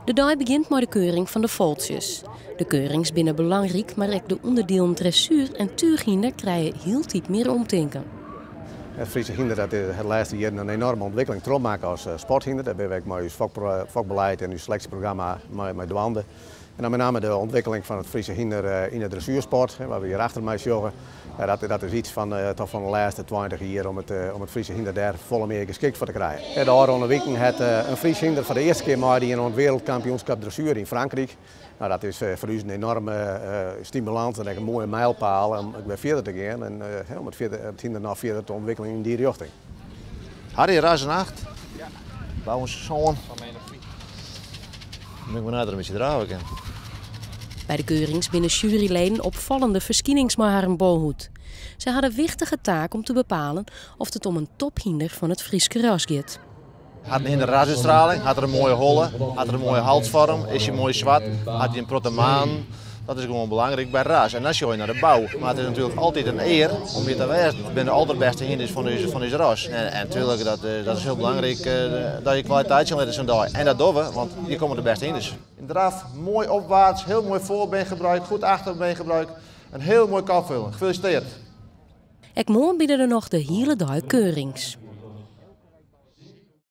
De dei begjint mei de keuring fan de foltsjes. De keurings binne belangryk, mar ek de ûnderdielen dressuer en túchhynder krije hieltyd mear omtinken. Het Friese hynder dat is de lêste jierren in enorme ûntwikkeling trochmakke as sporthynder. Dêr binne we ek mei ús fokbeleid en ús seleksjeprogramma mei dwaande. En dan met name de ûntwikkeling fan it Friese hynder yn de dressuersport, wêr't we hjir achter my sjogge. Dat is iets fan, toch fan de lêste 20 jier om it Friese hynder dêr folle mear geskikt foar te krijen. De ôfrûne wiken hat in Fries hynder foar de earste kear meidien oan it wereldkampioenskip dressuer yn Frankryk. Nou, dat is foar ús in enorme stimulans en ek in moaie mijlpaal om wer fierder te gean en om it hynder noch fierder te ûntwikkeljen yn dy rjochting. Harry, ras in 8. Ja. Bou in 7. Dan bin ik benijd in bytsje drave kin. By de keurings binne sjueryleden opfallende ferskinings mei harren bolhoed. Sy ha de wichtige taak om te bepalen oft it om in tophynder fan it Fryske ras giet. Hat in hynder rasútstraling, hat er in moaie holle, hat er in moaie halsfoarm, is hy moai swart, hat hy in protte manen. Dat is gewoan belangryk by ras. En dan sjogge je nei de bou. Mar it is natuerlik altyd in ear om hjir te wêzen. It binne de alderbêste hynders fan ús ras. En natuerlik, dat is hiel belangryk dat je kwaliteit sjen litte sa'n dei. En dat dogge we, want hjir komme de bêste hynders. In draf, moai opwaarts, hiel moai foarbeengebruik, goed achterbeengebruik. In hiel moai kopvulling. Gefeliciteerd. Ek moarn binne der noch de hiele dei keurings.